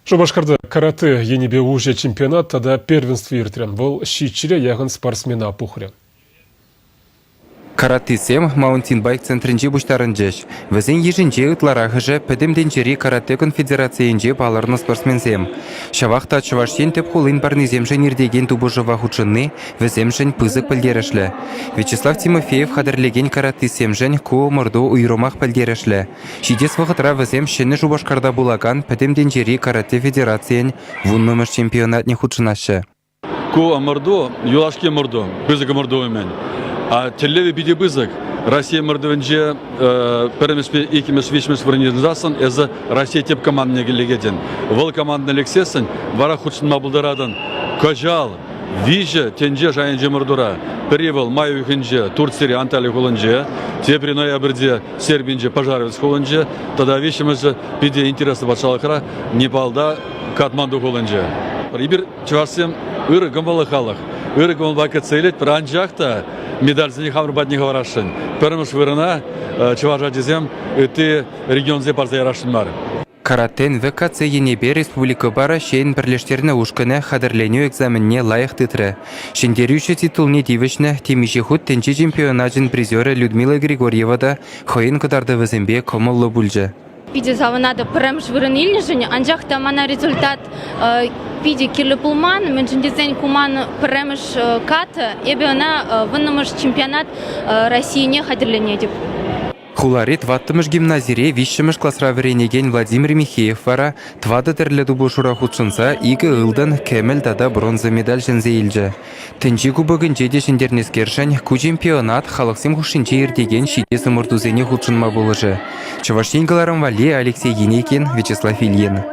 Шупашкарта каратэ енӗпе уҫӑ чемпионат тата первенство иртрӗ. Вӑл ҫиччӗре яхӑн спортсмена пухрӗ. Каратистсем маунтинбайк центрӗнче пуҫтарӑнчӗҫ. Вӗсен йышӗнче ытларахӑшӗ Пӗтӗм тӗнчери каратэ конфедерацийӗнче палӑрнӑ спортсменсем. Ҫавах та Чӑваш Ен тӗп хулин парнисемшӗн иртекен тупӑшӑва хутшӑнни вӗсемшӗн пысӑк пӗлтерӗшлӗ. Вячеслав Тимофеев хатӗрлекен каратистсемшӗн ку ӑмӑрту уйрӑмах пӗлтерӗшлӗ. Ҫитес вӑхӑтра вӗсем Ҫӗнӗ Шупашкарта пулакан Пӗтӗм тӗнчери каратэ федерацийӗн вуннӑмӗш чемпионатне хутшӑнаҫҫӗ. Ку ӑмӑрту, юлашки ӑмӑрту, пысӑк ӑмӑрту умӗн. А тӗллевӗ питӗ пысӑк. Россия ӑмӑртӑвӗнче пӗрремӗшпе иккӗмӗш, виҫҫӗмӗш вырӑн йышӑнсассӑн эсӗ Россия тӗп командине лекетӗн. Вӑл командӑна лексессӗн вара хутшӑнма пултаратӑн. Кӑҫал виҫӗ тӗнче шайӗнчи ӑмӑртура. Пӗри вӑл май уйӑхӗнче Турцири Анталия хулинче, тепри ноябрьте Сербинче Пожаревец хулинче тата виҫҫӗмӗшӗ питӗ интереслӗ патшалӑхра Непалта Катманду хулинче. Эпир чӑвашсем ырӑ кӑмӑллӑ халӑх, ырӑ кӑмӑлпа кӗтсе илетпӗр, анчах та медальсене хамӑр патне хӑварасшӑн. Пӗрремӗш вырӑна чӑваш ачисем ытти регионсене парса ярасшӑн мар. Каратэн ВКЦ енӗпе республикӑпа Раҫҫейӗн пӗрлештернӗ ушкӑнӗ хатӗрленӳ экзаменне лайӑх тытрӗ. Ҫӗнтерӳҫӗ титулне тивӗҫнӗ темиҫе хут тӗнче чемпионачӗн призерӗ Людмила Григорьева та хӑйӗн кӑтартӑвӗсемпе кӑмӑллӑ пулчӗ. Питӗ савӑнатӑп пӗрремӗш вырӑн илнӗшӗн, анчах та мана результат питӗ кирлӗ пулман, мӗншӗн тесен ку ман пӗрремӗш ката, эпӗ ӑна вуннӑмӗш чемпионат Россине хатӗрленетӗп. Хулари тӑваттӑмӗш гимназире виҫҫӗмӗш класра вӗренекен Владимир Михеев вара тӑватӑ тӗрлӗ тупӑшура хутшӑнса икӗ ылтӑн, кӗмӗл тата бронза медаль ҫӗнсе илчӗ. Тӗнче кубокӗнче те ҫӗнтернӗскершӗн ку чемпионат халӑхсем хушшинче иртекен ҫитес ӑмӑртусене хутшӑнма пулӑшӗ. Чӑваш Ен кӑларӑм валли Алексей Енейкин, Вячеслав Ильин.